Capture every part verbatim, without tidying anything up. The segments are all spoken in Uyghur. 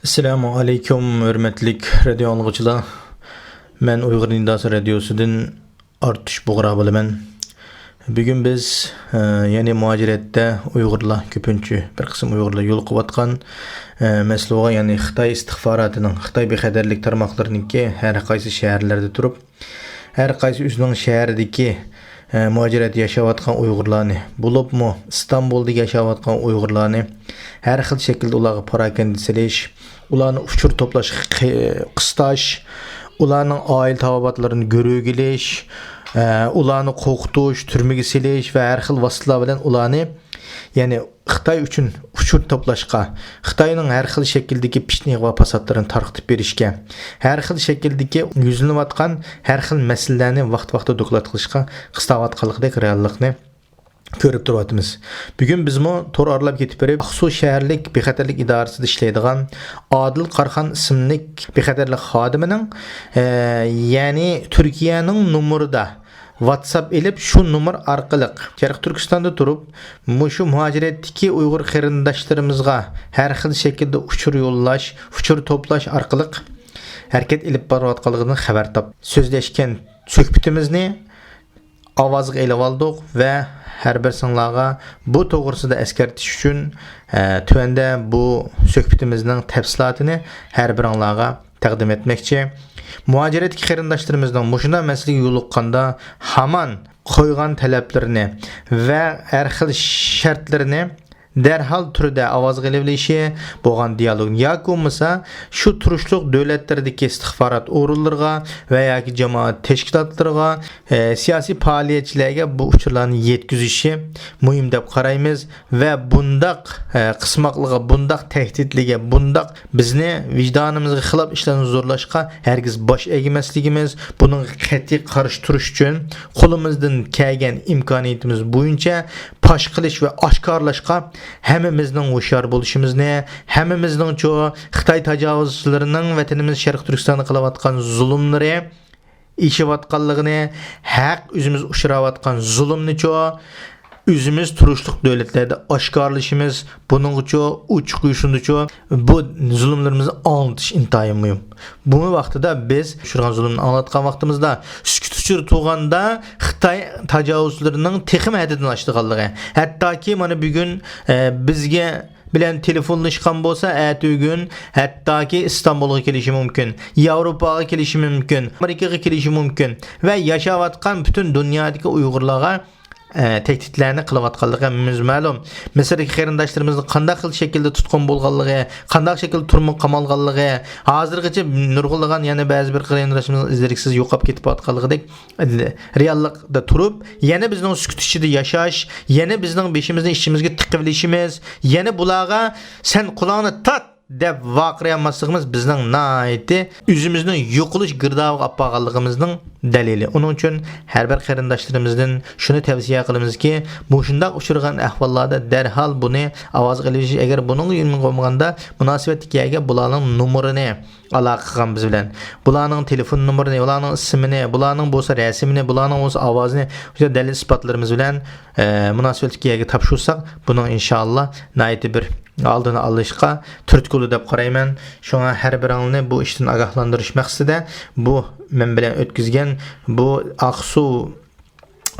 ئەسسالامۇ ئەلەيكۇم، ھۆرمەتلىك رادىيو ئاڭلىغۇچىلار. مەن ئۇيغۇر نىداسى رادىيوسىدىن ئارتۇش بۇغرا بولىمەن. بۈگۈن بىز، ئە، يەنى مۇھاجىرەتتە ئۇيغۇرلار، كۆپىنچە بىر قىسىم ئۇيغۇرلار يولۇقۇۋاتقان، ئە، مەسىلىگە، يەنى خىتاي ئىستىخباراتىنىڭ، خىتاي بىخەتەرلىك تارماقلىرىنىڭكى ھەر قايسى شەھەرلەردە تۇرۇپ، ھەر قايسى ئۆزىنىڭ شەھىرىدىكى، ئە، مۇھاجىرەتتە ياشاۋاتقان ئۇيغۇرلارنى، بولۇپمۇ ئىستانبۇلدا ياشاۋاتقان ئۇيغۇرلارنى ھەر خىل شەكىلدە ئۇلارغا پاراكەندە سېلىش، ئۇلارنى ئۇچۇر توپلاشقا قى-، قىستاش، ئۇلارنىڭ ئائىلە تاۋابىئاتلىرىنى گۆرۈگە ئېلىش، ئە، ئۇلارنى قورقۇتۇش، تۈرمىگە سېلىش ۋە ھەر خىل ۋاسىتىلەر بىلەن ئۇلارنى، يەنى خىتاي ئۈچۈن ئۇچۇر توپلاشقا، خىتاينىڭ ھەر خىل شەكىلدىكى پىتنە ئىغۋا پاساتلىرىنى تارقىتىپ بېرىشكە، ھەر خىل شەكىلدىكى يۈزلىنىۋاتقان ھەر خىل مەسىلىلەرنى ۋاقتى-ۋاقتىدا دوكلات قىلىشقا قىستاۋاتقانلىقىدەك رېئاللىقنى كۆرۈپ تۇرۇۋاتىمىز. بۈگۈن بىزمۇ تور ئارىلاپ كېتىپ بېرىپ، ئاقسۇ شەھەرلىك بىخەتەرلىك ئىدارىسىدە ئىشلەيدىغان ئادىل قاراخان ئىسىملىك بىخەتەرلىك خادىمىنىڭ، ئە، يەنى تۈركىيەنىڭ نومۇرىدا ۋاتساپ ئېلىپ، شۇ نومۇر ئارقىلىق شەرقىي تۈركىستاندا تۇرۇپ، مۇشۇ مۇھاجىرەتتىكى ئۇيغۇر قېرىنداشلىرىمىزغا ھەر خىل شەكىلدە ئۇچۇر يوللاش، ئۇچۇر توپلاش ئارقىلىق ھەرىكەت ئېلىپ بارىۋاتقانلىقىدىن خەۋەر تاپ-، سۆزلەشكەن سۆھبىتىمىزنى ئاۋازغا ئېلىۋالدۇق ۋە ھەر بىرسىڭلارغا بۇ توغرىسىدا ئەسكەرتىش ئۈچۈن، ئە، تۆۋەندە بۇ سۆھبىتىمىزنىڭ تەپسىلاتىنى ھەر بىرىڭلارغا تەقدىم ئەتمەكچى. مۇھاجىرەتتىكى قېرىنداشلىرىمىزنىڭ مۇشۇنداق مەسىلىگە يولۇققاندا ھامان قويغان تەلەپلىرىنى ۋە ھەر خىل شەرتلىرىنى دەرھال تۈردە ئاۋازغا ئېلىۋېلىشى، بولغان دىيالوگنى ياكى بولمىسا شۇ تۇرۇشلۇق دۆلەتلەردىكى ئىستىخبارات ئورۇنلىرىغا ۋە ياكى جامائەت تەشكىلاتلىرىغا، ئە، سىياسىي پائالىيەتچىلەرگە بۇ ئۇچۇرلارنى يەتكۈزۈشى مۇھىم دەپ قارايمىز ۋە بۇنداق، ئە، قىسماقلىققا، بۇنداق تەھدىتلىككە، بۇنداق بىزنى ۋىجدانىمىزغا خىلاپ ئىشلارنى زورلاشقا ھەرگىز باش ئەگمەسلىكىمىز، بۇنىڭغا قەتئىي قارشى تۇرۇش ئۈچۈن قولىمىزدىن كەلگەن ئىمكانىيىتىمىز بويىچە پاش قىلىش ۋە ئاشكارىلاشقا ھەممىمىزنىڭ ھوشيار بولۇشىمىزنى، ھەممىمىزنىڭچۇ خىتاي تاجاۋۇزچىلىرىنىڭ ۋەتىنىمىز شەرقىي تۈركىستاندا قىلىۋاتقان زۇلۇملىرى، ئېشىۋاتقانلىقىنى، ھەق ئۆزىمىز ئۇچراۋاتقان زۇلۇمنىچۇ ئۆزىمىز تۇرۇشلۇق دۆلەتلەردە ئاشكارىلىشىمىز، بۇنىڭغىچۇ ئوچۇق يوشۇرۇنچۇ بۇ زۇلۇملىرىمىزنى ئاڭلىتىش ئىنتايىن مۇھىم. بۇ ۋاقتىدا بىز ئۇچرىغان زۇلۇمنى ئاڭلاتقان ۋاقتىمىزدا سۈكۈت ئۇچۇرى تۇرغاندا خىتاي تاجاۋۇزچىلىرىنىڭ تېخىمۇ ھەددىدىن ئاشىدىغانلىقى، ھەتتاكى مانا بۈگۈن، ئە، بىزگە بىلەن تېلېفونلاشقان بولسا، ئەتىگۈن ھەتتاكى ئىستانبۇلغا كېلىشى مۇمكىن، ياۋروپاغا كېلىشى مۇمكىن، ئامېرىكىغا كېلىشى مۇمكىن ۋە ياشاۋاتقان پۈتۈن دۇنيادىكى ئۇيغۇرلارغا، ئە، تەھدىتلەرنى قىلىۋاتقانلىقى ھەممىمىزگە مەلۇم. مىسىردىكى قېرىنداشلىرىمىزنى قانداق خىل شەكىلدە تۇتقۇن بولغانلىقى، قانداق شەكىلدە تۈرمىگە قامالغانلىقى، ھازىرغىچە نۇرغۇنلىغان يەنە بەزى بىر قېرىنداشلىرىمىز ئىز-دېرەكسىز يوقاپ كېتىۋاتقانلىقىدەك رېئاللىقتا تۇرۇپ، يەنە بىزنىڭ سۈكۈت ئىچىدە ياشاش، يەنە بىزنىڭ بېشىمىزنى ئىچىمىزگە تىقىۋېلىشىمىز، يەنە بۇلارغا «سەن قۇلاقنى تارت!» دەپ ۋارقىرايالماسلىقىمىز بىزنىڭ ناھايىتى ئۆزىمىزنىڭ يوقىلىش گىردابىغا ئاپارغانلىقىمىزنىڭ دەلىلى. ئۇنىڭ ئۈچۈن ھەر بىر قېرىنداشلىرىمىزدىن شۇنى تەۋسىيە قىلىمىزكى، مۇشۇنداق ئۇچرىغان ئەھۋاللاردا دەرھال بۇنى ئاۋازغا ئېلىۋېلىش، ئەگەر بۇنىڭغا يۈنىمىگەن بولمىغاندا، مۇناسىۋەتلىك يەرگە بۇلارنىڭ نومۇرىنى ئالاقە قىلغان بىز بىلەن، بۇلارنىڭ تېلېفون نومۇرىنى، بۇلارنىڭ ئىسمىنى، بۇلارنىڭ بولسا رەسىمىنى، بۇلارنىڭ بولسا ئاۋازىنى، شۇ دەلىل ئىسپاتلىرىمىز بىلەن، ئە، مۇناسىۋەتلىك يەرگە تاپشۇرساق، بۇنىڭ ئىنشائاللا ناھايىتى بىر ئالدىنى ئالىشقا تۈرتكە بولىدۇ دەپ قارايمەن. شۇڭا ھەر بىرىڭلارنى بۇ ئىشتىن ئاگاھلاندۇرۇش مەقسىتىدە بۇ مەن بىلەن ئۆتكۈزگەن بۇ ئاقسۇ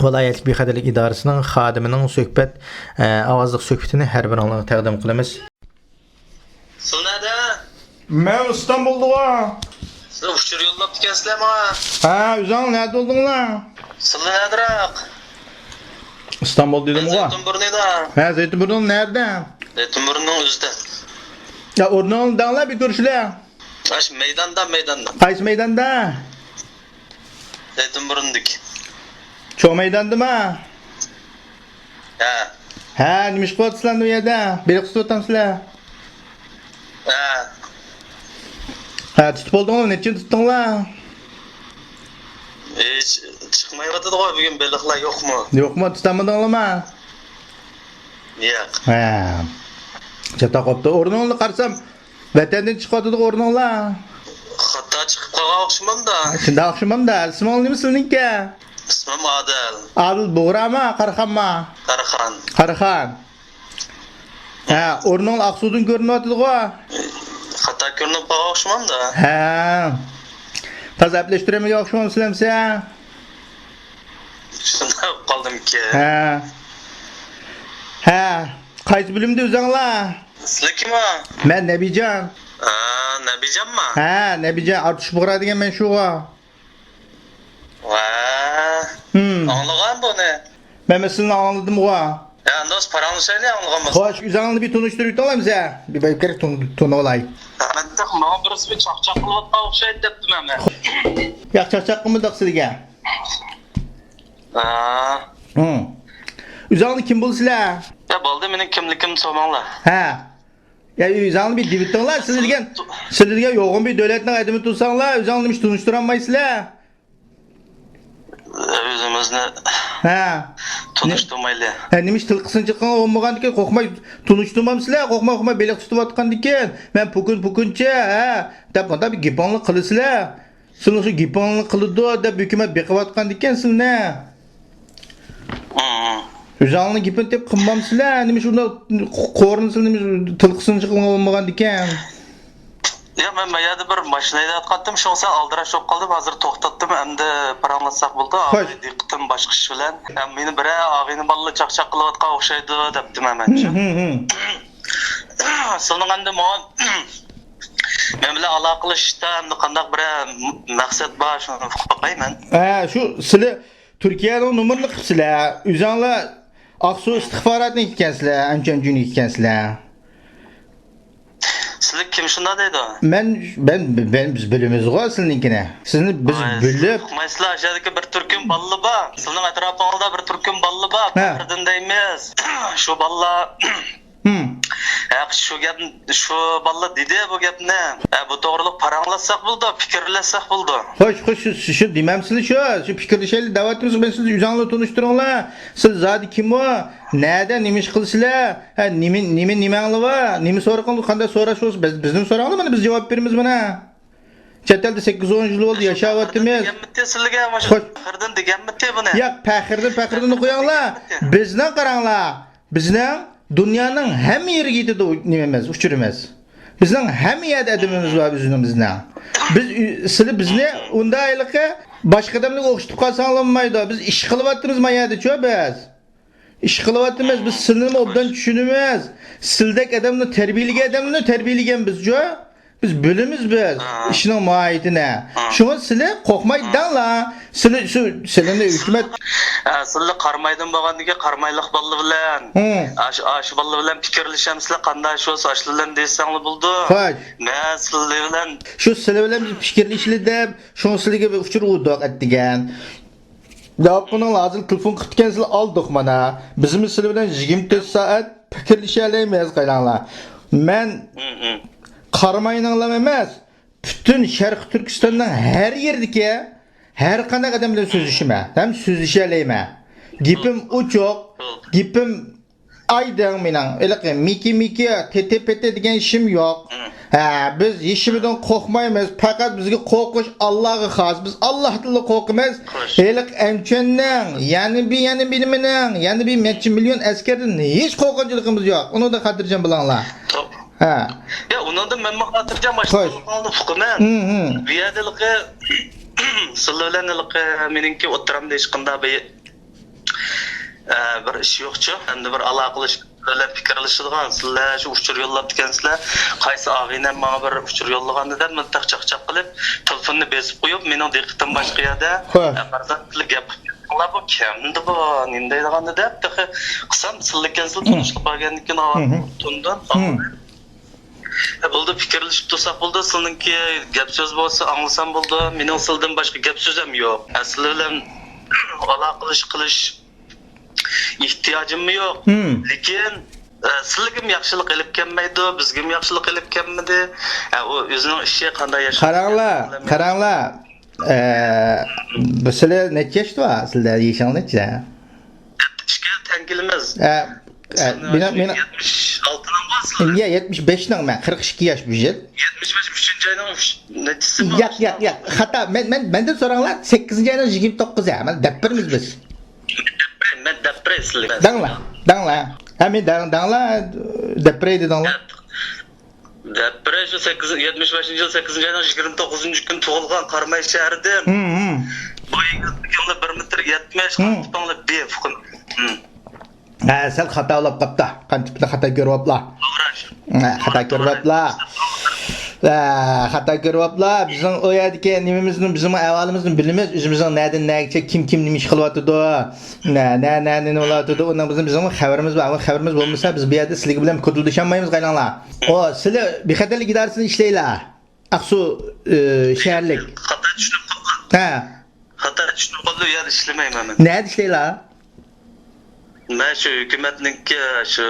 ۋىلايەتلىك بىخەتەرلىك ئىدارىسىنىڭ خادىمىنىڭ سۆھبەت، ئە، ئاۋازلىق سۆھبىتىنى ھەر بىرىڭلارغا تەقدىم قىلىمىز. سىلى نەدە؟ مەن ئىستانبۇلدىغۇ. سىلەر ئۇچۇر يوللاپتىكەنسىلەر ماڭا. ھە، ئۆزۈڭ نەدە بولدۇڭلار؟ سىلى نەدىراق؟ ئىستانبۇل دېدىمغۇ. زەيتۇن بۇرنىدا. ھە، زەيتۇن بۇرنىنىڭ نەدە؟ زەيتۇن بۇرنىنىڭ ئۆزىدە. يا، ئورنۇڭنى دەڭلار، بىر كۆرۈشىلى. ئاشۇ مەيداندا، مەيداندا. قايسى مەيداندا؟ زەيتۇن بۇرنىدىكى. چوڭ مەيداندىما؟ ھە. ھە، نېمە ئىش قىلىۋاتىسىلەر ئۇ يەردە؟ بېلىق تۇتۇۋاتامسىلەر؟ ھە. ھە، تۇتۇپ بولدۇڭلارمۇ؟ نەچچىنى تۇتتۇڭلار؟ ھېچ چىقمايۋاتىدىغۇ بۈگۈن بېلىقلار، يوقمۇ؟ يوقمۇ؟ تۇتالمىدىڭلارمۇ؟ ياق. ھە. چاتاق بوپتۇ. ئورنۇڭلارنى قارىسام، ۋەتەندىن چىقىۋاتىدىغۇ ئورنۇڭلار. خاتا چىقىپ قالغان ئوخشىمامدا؟ شۇنداق ئوخشىمامدا. ئىسمىڭ نېمە سىلىنىڭكى؟ ئىسمىم ئادىل. ئادىل بۇغرامۇ، قاراخانمۇ؟ قاراخان. قاراخان. ھە، ئورنۇڭلار ئاقسۇدىن كۆرۈنۈۋاتىدىغۇ؟ خاتا كۆرۈنۈپ قالغان ئوخشىمامدا؟ ھە. تازا ئەپلەشتۈرەلمىگەن ئوخشىمامسىلەر ئەمىسە؟ شۇنداق بولۇپ قالدىمكى. ھە. ھە. قايسى بۆلۈمدە ئۆزۈڭلار؟ سىلەر كىم ئۇ؟ مەن نەبىجان. ھە، نەبىجانمۇ؟ ھە، نەبىجان، ئارتۇش بۇغرا دېگەن مەن شۇغۇ. ۋە. ھىم. ئاڭلىغان بۇنى. مەن سىلىنى ئاڭلىدىمغۇ. يا، دوست، پاراڭلىشايلى ئاڭلىغان بولسا. خوش، ئۆزۈڭلارنى بىر تونۇشتۇرۇپ ئۆتۈڭلار بىزگە. بىر، بىر كېرەك تون-، تونۇۋالاي. مەن تېخى ماڭا بىرسى بىر چاقچاق قىلىۋاتقان ئوخشايدۇ دەپتىمەن مەن. ياق، چاقچاق قىلمىدۇق سىلىگە. ھا. ھىم. ئۆزۈڭلار كىم بولىسىلەر؟ يا، بولدى، مېنىڭ كىملىكىمنى سورىماڭلار. ھە. يا، ئۆزۈڭلار بىر دېۋىتىڭلار، سىلەر دېگەن، سىلەر دېگەن يوغان بىر دۆلەتنىڭ ئادىمى تۇرساڭلار، ئۆزۈڭلار نېمىشقا تونۇشتۇرالمايسىلەر؟ ئۆزىمىزنى ھە. تونۇشتۇرمايلى. ھە، نېمىشقا تىل قىسىنچىلىقىڭلار بولمىغاندىكىن، قورقماي تونۇشتۇرمامسىلەر؟ قورقماي، قورقماي بېلىق تۇتۇۋاتقاندىكىن، مەن پۇكۇن، پۇكۇنچە، ھە، دەپ مۇنداق بىر گېپىڭلارنى قىلىسىلەر. سىلىنىڭ شۇ گېپىڭلارنى قىلىدۇ دەپ ھۆكۈمەت بېقىۋاتقاندىكىن سىلىنى. ھىم. ئۆزۈڭلارنىڭ گېپىنى تېپىپ قىلمامسىلەر؟ نېمىشقا ئۇنداق قورۇنسىلەر، نېمىشقا تىل قىسىنچىلىقىڭلار بولمىغاندىكىن؟ يا، مەن ما يەردە بىر ماشىنا ھەيدەۋاتقانتىم، شۇڭا سەل ئالدىراش بولۇپ قالدىم. ھازىر توختاتتىم، ئەمدى پاراڭلاشساق بولىدۇ. خوش. ئاغىنە دىققىتىم باشقا ئىش بىلەن. ھەم مېنى بىرەر ئاغىنە بالىلار چاقچاق قىلىۋاتقان ئوخشايدۇ دەپتىمەن مەنچۇ. ھىم، ھىم، ھىم. سېنىڭ ئەمدى ماڭا مەن بىلەن ئالاقىلىشىشتا ئەمدى قانداق بىرەر مەقسەت بار، شۇنى ئۇقۇپ باقاي مەن. ھە، شۇ سىلى تۈركىيەنىڭ نومۇرىنى قىپسىلە. ئۆزۈڭلار ئاقسۇ ئىستىخباراتنىڭ ئىكەنسىلە، ئەنچۈەنجۈنىڭ ئىكەنسىلە. سىلەر كىم شۇنداق دەيدۇ؟ مەن، مەن، مەن، بىز بىلىمىزغۇ سىلىنىڭكىنى. سىلىنى بىز ئاي، بىلىپ. ئۇقمايسىلەر، ئاشۇ يەردىكى بىر تۈركۈم بالىلار بار. سىلىنىڭ ئەتراپىڭىزدا بىر تۈركۈم بالىلار بار. ھە. پەخرىدىن دەيمىز. شۇ بالىلار. ھىم. ھەق، شۇ گەپ، شۇ بالىلار دېدى بۇ گەپنى. ھە، بۇ توغرىلىق پاراڭلاشساق بولىدۇ، پىكىرلەشسەك بولىدۇ. خوش، خوش، شۇ، شۇ، شۇ دېمەمسىلە شۇ. شۇ پىكىرلىشەيلى دەۋاتىمىز، مەن سىز ئۆزۈڭلار تونۇشتۇرۇڭلار. سىز زادى كىم ئۇ؟ نەدە، نېمە ئىش قىلىسىلەر؟ ھە، نېمە، نېمە، نېمەڭلار بار؟ نېمە سوراقىڭلار، قانداق سوراش بولسا، بىز، بىزدىن سوراڭلار، مانا بىز جاۋاب بېرىمىز مانا. چەت ئەلدە سەككىز ئون يىل بولدى، ياشاۋاتىمىز. دېگەنمىتى سىلىگە مانا شۇ خوش. پەخىردىن دېگەنمىتى بۇنى؟ ياق، پەخىردىن، پەخىردىننى قويۇڭلار. دېگەنمىتى؟ بىزنىڭ قاراڭلار. بىزنىڭ دۇنيانىڭ ھەممە يېرىگە يېتىدۇ نېمىمىز، ئۇچۇرىمىز. بىزنىڭ ھەممە يەردە ئادىمىمىز بار بىزنىڭ، بىزنىڭ. بىز ئۆ-، سىلى بىزنى ئۇنداق ھېلىقى باشقا ئادەملەرگە ئوخشىتىپ قالساڭلار بولمايدۇ. بىز ئىش قىلىۋاتىمىز ما يەردىچۇ بىز. ئىش قىلىۋاتىمىز، بىز سىلىنىمۇ ئوبدان چۈشىنىمىز. سىلدەك ئادەمنى تەربىيەلىگەن ئادەمنى تەربىيەلىگەنبىزچۇ. بىز بىلىمىز بىز ھە. ئىشنىڭ ماھىيىتىنى. ھە. شۇڭا سىلى قورقماي ھە. دەڭلار. سىلى شۇ، سىلىنى ھۆكۈمەت ھە، سىلى قارامايدىن بولغاندىكىن قارامايلىق بالىلار بىلەن. ھە. ئاشۇ، ئاشۇ بالىلار بىلەن پىكىرلىشەمسىلەر، قانداق شۇ، ئاشۇلار بىلەن دېسەڭلار بولىدۇ. خوش. مەن سىلى بىلەن شۇ سىلى بىلەن بىز پىكىرلىشىلى دەپ، شۇڭا سىلىگە بىر ئۇچۇر ئۇردۇق ئەتىگەن. داۋاپ قىلىڭلار، ھازىر تېلېفون قىپتىكەنسىلەر، ئالدۇق مانا. بىزمۇ سىلەر بىلەن يىگىرمە تۆت سائەت پىكىرلىشەلەيمىز، قاراڭلار. مەن ھىم، ھىم. قاراماينىڭلام ئەمەس، پۈتۈن شەرقىي تۈركىستاننىڭ ھەر يېرىدىكى ھەر قانداق ئادەم بىلەن سۆزلىشىمەن ھەم سۆزلىشەلەيمەن. گېپىم ئوچۇق، گېپىم ئايدىڭ مېنىڭ، ھېلىقى مىكى مىكى، تېتى پېتى دېگەن ئىشىم يوق. مم. ھە، بىز ھېچنېمىدىن قورقمايمىز. پەقەت بىزگە قورقۇش ئاللاغا خاس. بىز ئاللاھتىنلا قورقىمىز. خوش. ھېلىقى ئەنچۈەننىڭ، يەنە بىر، يەنە بىر نېمىنىڭ، يەنە بىر نەچچە مىليون ئەسكەردىن ھېچ قورقۇنچىلىقىمىز يوق. ئۇنىڭدىن خاتىرجەم بولۇڭلار. توپ. ھە. يا، ئۇنىڭدىن مەنمۇ خاتىرجەم، خوش. باشقىلارنى ئۇقىمەن. مم، مم. بۇ يەردە ھېلىقى، سىلەر بىلەن ھېلىقى مېنىڭكى ئوتتۇرامدا ھېچقانداق بىر ئە، بىر ئىش يوقچۇ. ئەمدى بىر ئالاقىلىشىپ، بىلەن پىكىرلىشىدىغان، سىلەر شۇ ئۇچۇر يوللاپتىكەنسىلەر. قايسى ئاغىنەم ماڭا بىر ئۇچۇر يوللىغاندا دەپ، مىلتىق چاقچاق قىلىپ، تېلېفوننى بېسىپ قويۇپ، مېنىڭ دىققىتىم باشقا يەردە. ھە. ئە، قارىسام، سىلەر گەپ قىلىپ كەتتىڭلار، بۇ كىمدى بۇ، نېمە دەيدىغاندۇ دەپ، تېخى قىلسام، سىلىكەنسىلەر ھىم. تونۇشلۇق بەرگەندىن كېيىن، ھىم. تونۇدۇم. ھىم. ئە، بولدى، پىكىرلىشىپ تۇرساق بولدى، سىلىنىڭكى گەپ سۆز بولسا ئاڭلىسام بولدى، مېنىڭ سىلىدىن باشقا گەپ سۆزۈم يوق. ئە، سىلەر بىلەن ئالاقىلىشىش قىلىش ئېھتىياجىممۇ يوق. ھىم. لېكىن، ئە، سىلىگىمۇ ياخشىلىق ئېلىپ كەلمەيدۇ، بىزگىمۇ ياخشىلىق ئېلىپ كەلمىدى. ئە، ئۇ ئۆزىنىڭ ئىشى قانداق ياشاپ قاراڭلار، كەتكەن قاراڭلار. ئە، بۇ سىلى نەچچە ياشتا بار؟ سىلە يېشىڭ نەچچە؟ يەتمىش ئىككى تەڭ كېلىمىز. ئە، ئە، سىلىنىڭ مېنىڭ، مېنىڭ يەتمىش ئالتىنىڭ بار سىلى. يا، يەتمىش بەشنىڭ، مەن قىرىق ئىككى ياش بۇ يىل. يەتمىش بەش ئۈچىنچى ئاينىڭ ئۈچ، نەچچىسى بار؟ ياق، ياق، ياق. خاتا. مەن، مەن، مەندىن سوراڭلار، سەككىزىنچى ئاينىڭ يىگىرمە توققۇزى، ھە، مانا دەپ بېرىمىز بىز. مەن دەپ بېرەي سىلىگە. دەڭلا، دەڭلا. ھە، مەن دەڭ-، دەڭلا، دەپ بېرەي دېدىڭلا. دەپ بېرەي، شۇ سەككىز، يەتمىش بەشىنچى يىل سەككىزىنچى ئاينىڭ يىگىرمە توققۇزىنچى كۈنى تۇغۇلغان قاراماي شەھىرىدىن. ھىم، ھىم. بويىڭىز بىر مېتىر يەتمىش، ھىم. قان تىپىڭلار بى ئۇقۇم. ھىم. ھە، سەل خاتا بولاپ قاپتا. قان تىپىنى خاتا كۆرۈۋاپلا. توغرا. ھە، خاتا كۆرۈۋاپلا. ھە، خاتا كۆرۈۋاپلا. بىزنىڭ ئۇ يەردىكى نېمىمىزنىڭ، بىزنىڭ ئەھۋالىمىزنى بىلىمىز. ئۆزىمىزنىڭ نەدىن نەگىچە، كىم كىم نېمە ئىش قىلىۋاتىدۇ. نە، نە، نە، نېمە بولۇۋاتىدۇ. ئۇنىڭ بىزنىڭ، بىزنىڭ خەۋىرىمىز بار. ئۇ خەۋىرىمىز بولمىسا، بىز بۇ يەردە سىلىگە بىلەن كوتۇلدىشالمايمىز، قايلاڭلار. ئۇ، سىلى بىخەتەرلىك ئىدارىسىدا ئىشلەيلا. ئاقسۇ، ئى، شەھەرلىك. خاتا چۈشىنىپ قالدىم. ھە. خاتا چۈشىنىپ قالدىم، ئۇ يەردە ئىشلىمەيمەن مەن. نەدە ئىشلەيلا؟ مەن شۇ ھۆكۈمەتنىڭكى شۇ،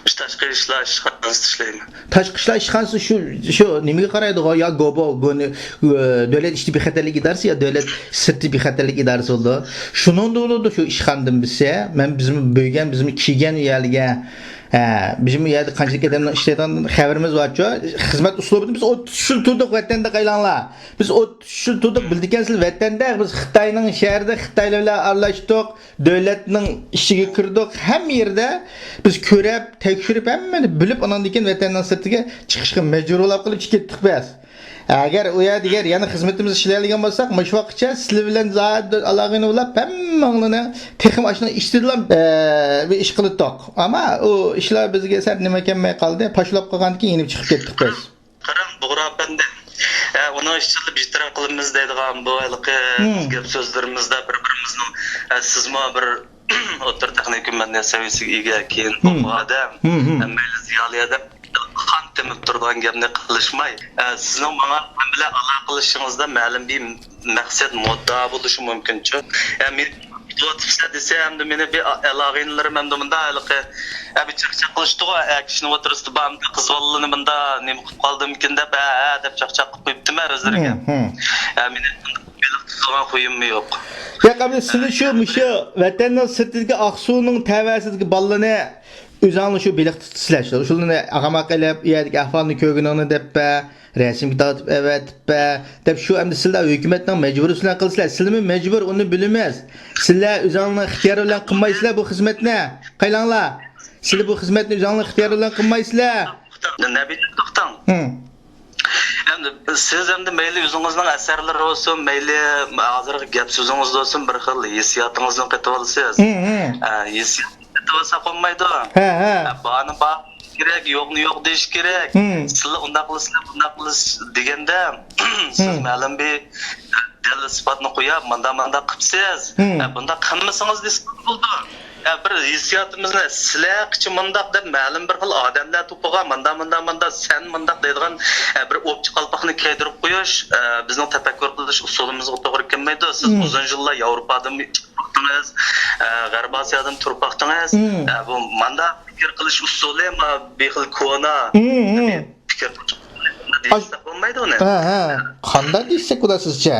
شۇ تاشقى ئىشلار ئىشخانىسىدا ئىشلەيمەن. تاشقى ئىشلار ئىشخانىسى شۇ، شۇ نېمىگە قارايدىغۇ؟ يا گوبو، گونى، ئى، دۆلەت ئىچىدە بىخەتەرلىك ئىدارىسى يا دۆلەت سىرتى بىخەتەرلىك ئىدارىسى بولىدۇ. شۇنىڭدا بولىدۇ شۇ ئىشخانىدىن بىلسە. مەن بىزمۇ بۆگەن، بىزمۇ كىيگەن ئۇ يەرگە. ھە، بىزمۇ يەردە قانچىلىك ئادەمنىڭ ئىشلەيدىغان خەۋىرىمىز بارچۇ. خىزمەت ئۇسلۇبىنى بىز ئوتتۇز يىل تۇردۇق ۋەتەندە، قايلاڭلار. بىز ئوتتۇز يىل تۇردۇق، بىلىدىكەنسىز ۋەتەندە. بىز خىتاينىڭ شەھىرىدە خىتايلار بىلەن ئارىلاشتۇق، دۆلەتنىڭ ئىچىگە كىردۇق. ھەممە يەردە بىز كۆرۈپ، تەكشۈرۈپ، ھەممىنى بىلىپ، ئاناندىن كېيىن ۋەتەننىڭ سىرتىگە چىقىشقا مەجبۇر بولاپ قېلىپ چىقىپ كەتتۇق بىز. ئەگەر ئۇ يەردە يەنە خىزمىتىمىزنى ئىشلەيدىغان بولساق، مۇشۇ ۋاقىتقىچە سىلەر بىلەن زادى ئالاقىنى بولاپ، ھەممىڭلارنى تېخىمۇ ئاشۇنىڭ ئىچىدىلا، ئە، بىر ئىش قىلدۇق. ئەمما ئۇ ئىشلار بىزگە سەل نېمە كەلمەي قالدى، پاشلاپ قالغاندىن كېيىن يېنىپ چىقىپ كەتتۇق بىز. قاراڭ، بۇغرا ئەپەندى، ئە، ئۇنىڭ ئىچىدىلا بىر ئېتىراپ قىلىمىز دەيدىغان بۇ ھېلىقى مم. گەپ سۆزلىرىمىزدە بىر-بىرىمىزنىڭ، ئە، سىزمۇ بىر ئوتتۇرا تېخنىكوم مەدەنىيەت سەۋىيەسىگە ئىگە، كېيىن مم. ئوقۇغان ئادەم، مم، مم. ھەممەيلى زىيالىي ئادەم، قان تېمىپ تۇرىدىغان گەپنى قىلىشماي، ئە، سىزنىڭ ماڭا، مەن بىلەن ئالاقىلىشىشىڭىزدا مەلۇم بىر مەقسەت، مۇددىئا بولۇشى مۇمكىنچۇ؟ ئە، مېنى كۈتۈۋاتىسىلەر دېسە، ئەمدى مېنى بىر ئالاقىنلىرىم ئەمدى مۇنداق ھېلىقى، ئە، بىر چاقچاق قىلىشتىغۇ، ئە، كىشىنىڭ ئوتتۇرىسىدا بار، ئەمدى قىز بالىلىرىنى مۇنداق نېمە قىلىپ قالدىمىكىن دەپ، ھە، ھە دەپ چاقچاق قىلىپ قويۇپتىمەن ئۆزلىرىگە. ھىم، ھىم. ئە، مېنى بېلىق تۇتىدىغان خۇيۇممۇ يوق. ياق، ئەمدى سىلى شۇ، مۇشۇ ۋەتەننىڭ سىرتىدىكى ئاقسۇنىڭ تەۋەسىدىكى بالىلىرىنى ئۆزۈڭلار شۇ بېلىق تۇتىسىلەر. شۇ، شۇلارنى ئاغام ئاقا ئېلىپ، ئۇ يەردىكى ئەھۋالنى كۆرگىنىڭنى دەپ بە، رەسىمگە تارتىپ ئەۋەتىپ بە، دەپ شۇ ئەمدى سىلەر ھۆكۈمەتنىڭ مەجبۇرىيىتى بىلەن قىلىسىلەر. سىلىمۇ مەجبۇر، ئۇنى بىلىمىز. سىلەر ئۆزۈڭلارنىڭ ئىختىيارى بىلەن قىلمايسىلەر بۇ خىزمەتنى. قايلاڭلار. سىلەر بۇ خىزمەتنى ئۆزۈڭلارنىڭ ئىختىيارى بىلەن قىلمايسىلەر. نەبىدىن توختاڭ. ھىم. ئەمدى سىز ئەمدى مەيلى ئۆزىڭىزنىڭ ئەسەرلىرى بولسۇن، مەيلى ھازىرقى گەپ سۆزىڭىز بولسۇن، بىر خىل ھېسسىياتىڭىزنى قېتىۋالىسىز. ھىم، ھىم. ئە، ھېسسىياتنى قېتىۋالساق بولمايدۇ. ھە، ھە. ئە، بارنى بار دېيىش كېرەك، يوقنى يوق دېيىش كېرەك. ھىم. سىلەر ئۇنداق قىلىسىلەر، بۇنداق قىلىسىز دېگەندە، سىز ھىم. مەلۇم بىر دەلىل ئىسپاتنى قويۇپ، مانداق، مانداق قىپسىز، ھىم. ئە، بۇنداق قىلمىسىڭىز دېسىڭىز بولىدۇ. ئە، بىر ھېسسىياتىمىزنى سىلەرچە مۇنداق دەپ مەلۇم بىر خىل ئادەملەر توپىغا مانداق، مانداق، مانداق، سەن مۇنداق دەيدىغان، ئە، بىر ئوپچە قالپاقنى كىيدۈرۈپ قويۇش، ئە، بىزنىڭ تەپەككۇر قىلىش ئۇسۇلىمىزغا توغرا كەلمەيدۇ. سىز ھىم. ئۇزۇن يىللار ياۋروپادىمۇ تۇرۇپ باقتىڭىز، ئە، غەربىي ئاسىيادىمۇ تۇرۇپ باقتىڭىز. ھىم. ئە، بۇ مانداق پىكىر قىلىش ئۇسۇلى، ما، بىر خىل كونا. ھىم، ھىم. پىكىر دېيىشسەك بولمايدۇ ئۇنى. ھە، ھە. قانداق دېيىشسەك بولار سىزچە؟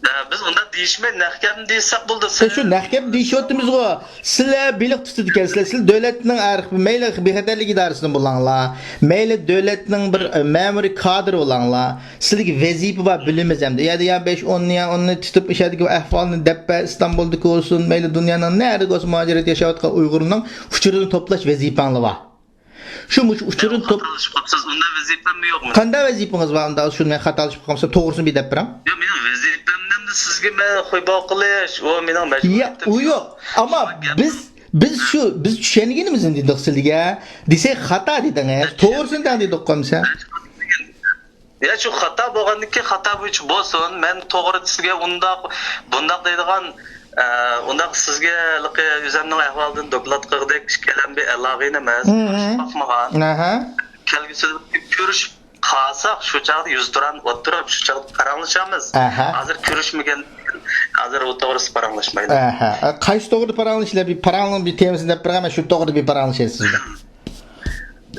ھە، بىز ئۇنداق دېيىشمەي، نەق گەپنى دېيىشسەك بولدى. ئە، شۇ نەق گەپنى دېيىشىۋاتىمىزغۇ. سىلەر بېلىق تۇتىدىكەنسىلەر. سىلەر دۆلەتنىڭ ھەر، مەيلى بىخەتەرلىك ئىدارىسىدىن بولاڭلار، مەيلى دۆلەتنىڭ بىر، ئە، مەمۇرىي كادىرى بولاڭلار. سىلەرگە ۋەزىپە بار، بىلىمىز ئەمدى. ئۇ يەردە يا بەش، ئون، يا ئۇنى تۇتۇپ، ئۇ يەردىكى ئەھۋالنى دەپ بەر، ئىستانبۇلدىكى بولسۇن، مەيلى دۇنيانىڭ نەدە بولسۇن، مۇھاجىرەتتە ياشاۋاتقان ئۇيغۇرنىڭ ئۇچۇرىنى توپلاش ۋەزىپەڭلار بار. شۇ مۇشۇ ئۇچۇرنى توپ- خاتالىشىپ قاپسىز، ئۇنداق ۋەزىپەممۇ يوقمۇ؟ قانداق ۋەزىپىڭىز بار ئۇنداق؟ شۇ مەن خاتالىشىپ قالمىسام، توغرىسىنى بىر دەپ بېرىڭ. يا، مېنىڭ ۋەزىپەم نېمىدە سىزگە مەن خۇيباۋ قىلىش؟ ئۇ مېنىڭ يا، مەجبۇرىيىتىم ئۇ يوق. يوق. ئەمما شۇ گەپ بىز، بىز شۇ، بىز چۈشەنگىنىمىزنى دېدۇق سىلىگە. دېسەك خاتا دېدىڭىز. توغرىسىنى دەڭ دېدۇققۇ ئەمسە. يا، شۇ خاتا بولغاندىكى خاتا بويىچە بولسۇن. مەن توغرا سىزگە ئۇنداق، بۇنداق دەيدىغان، ئە، ئۇنداق سىزگە ھېلىقى ئۆزۈمنىڭ ئەھۋالىدىن دوكلات قىلغۇدەك ئىككىيلەن بىر ئالاقىنى ئەمەس، مم. كۆرۈشۈپ باقمىغان. ئاھا. كەلگۈسىدە كۆرۈشۈپ قالساق، شۇ چاغدا يۈزتۇرا ئولتۇرۇپ، شۇ چاغدا پاراڭلىشارمىز. ئاھا. ھازىر كۆرۈشمىگەن، ھازىر ئۇ توغرىسىدا پاراڭلاشمايلى. ئاھا. قايسى توغرىدا پاراڭلىشىلە؟ بىر پاراڭنىڭ بىر تېمىسىنى دەپ بېرىڭ، مەن شۇ توغرىدا بىر پاراڭلىشاي سىز بىلەن.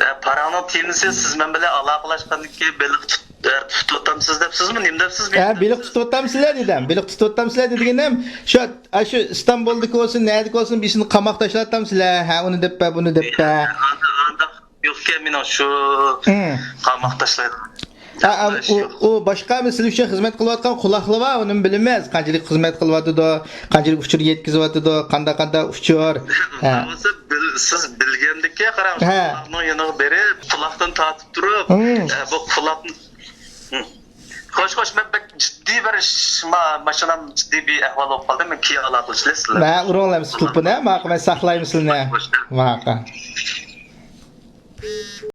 ئە، پاراڭنىڭ تېمىسى سىز مەن بىلەن ئالاقىلاشقاندىن كېيىن بېلىق تۇت-، ئە، تۇتۇۋاتامسىز دەپسىزمۇ، نېمە دەپسىز؟ ھە، بېلىق تۇتۇۋاتامسىلەر دېدىم. بېلىق تۇتۇۋاتامسىلەر دېگىنىم شۇ، ئاشۇ ئىستانبۇلدىكى بولسۇن، نەدىكى بولسۇن، بىرسىنى قاماق تاشلاۋاتامسىلەر. ھە، ئۇنى دەپ بەر، بۇنى دەپ بەر. ئانداق، ئانداق يوقكەن مېنىڭ شۇ ھىم. قاماق تاشلايدىغان. ئۇ باشقا ئەمەس، سىز ئۈچۈن خىزمەت قىلىۋاتقان قۇلاقلار بار، ئۇنى بىلىمىز. قانچىلىك خىزمەت قىلىۋاتىدۇ، قانچىلىك ئۇچۇر يەتكۈزۈۋاتىدۇ، قانداق قانداق ئۇچۇر. ھە. سىز بىلگەندىكى قاراڭ، قۇلاقنىڭ يېنىغا بېرىپ، قۇلاقتىن تارتىپ تۇرۇپ، بۇ قۇلاقنى. خوش، خوش، مەن بەك جىددىي بىر ئىش، ماشىنام جىددىي بىر ئەھۋال بولۇپ قالدى. مەن كېيىن ئالاقىلىشىمىز سىلەر. ھە، ئۇرۇڭلار سىز تېلېفوننى، ماقۇل، مەن ساقلايمەن سىلىنى. ماقۇل.